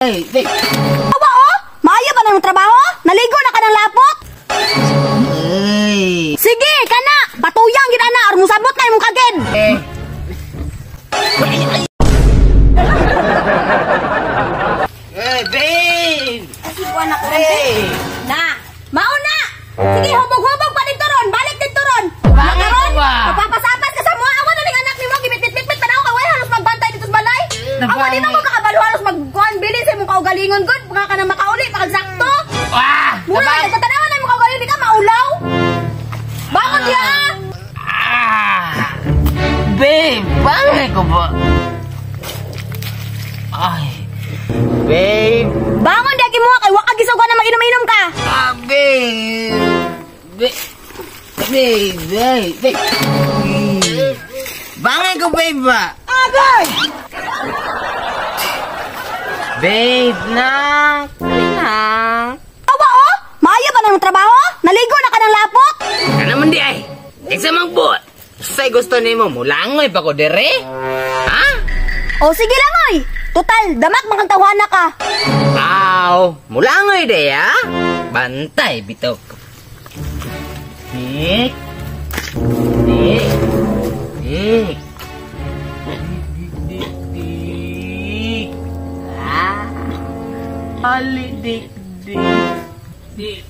Ay, babe. Awa oh! Maayo ba na yung trabaho? Naligo na ka ng lapot? Ay. Sige, kana! Patuyang gid ana or musabot na imong kagid. Eh. Ay, ay. Ay, babe. Ay, na ko. Na, mao na. Sige, hubog-hubog pa dito ron. Balik dito ron. Bakit ba? Mapapasapas ka sa mua. Awa na ning anak nimo gibit-bit-bit tanaw ka way halos magbantay dito sa balay. Awa di man ko kakabalo halos magkuan bili sa imong kaugalingon gud. Baka ka na makauli makagsakto. Ah! Mura ka tanawa na imong kaugalingon di ka maulaw. Bakit ya? Ah! Babe, bakit ko ba? Ay. Babe. Bangon di mo kay wa ka gisugo na mag-inom-inom ka. Ah, babe. Babe. Babe, babe, babe. Bangay ko, babe ba? Agay! Babe, nak. Nak. Awa oh! Maayo ba na yung trabaho? Naligo na ka ng lapot? Ano man di ay? Isa mang buot. Say gusto nimo mulangoy pa ko dire? Ha? O sige lang oy. Total, damak makang tawana ka. Aw, mulangoy de ya. Bantay bitaw ko. Dik. Dik. Dik. Dik, dik, dik. Ah. Ali, dik, dik. Dik.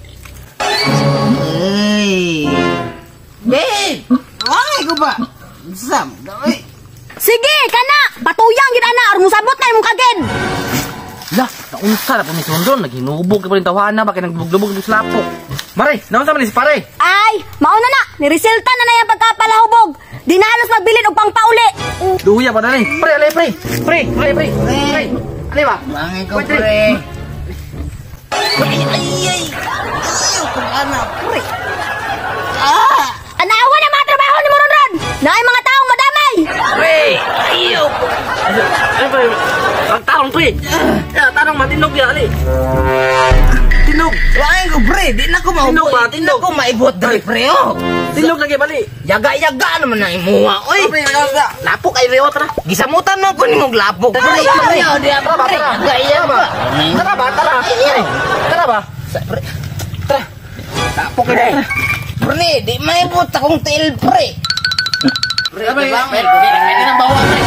Ay. Babe! Ay, ko ba? Sam, daway. Sige, kana! Patuyang gid ana or musabot na imong kagid. Lah, naunsa na po ni Sondron, naghinubog ka pa rin tawahan na, bakit nagbuglubog sa lapok. Mare, naunsa man ni si pare? Ay, mauna na, niresulta na na yung pagkapalahubog. Di na halos magbilin og pangpauli. Duya pa na ni. Pre, alay pre. Pre, pre, pre. Pre. Alay ba? Bangay ko, Wait, pre. Ay, ay, ay. Ayaw ko ana, pre. Ah! Anawa na mga trabaho ni Moronron. Naay mga taong madamay. Pre, ayaw ko. Ay, pre. Ang tarong, pre. Ya, tarong matinog ya, alay. Tinog. Bangay ko, pre. Di na ko Tinog ba? maubot. Di na ko maibot dali, pre, oh. Tinog lagi bali. Yaga-yaga naman na imuha, oy. Pre, lapok ay reo tara. Gisamutan man ko nimong lapok, pre. Ayaw, di ako, pre. Yaga-yaga ba? Tara ba? Tara. Tara ba? Pre, Tara. Lapok pre. Pre, di maibot akong tail, pre. Pre, pre, pre, nang bawa, pre.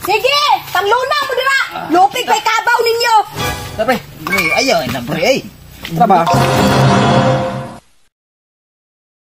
Sige, pangluna mo dira. Lupig pa'y kabaw ninyo. Tara, pre. Pre, ayaw na, pre, ay. Tara ba?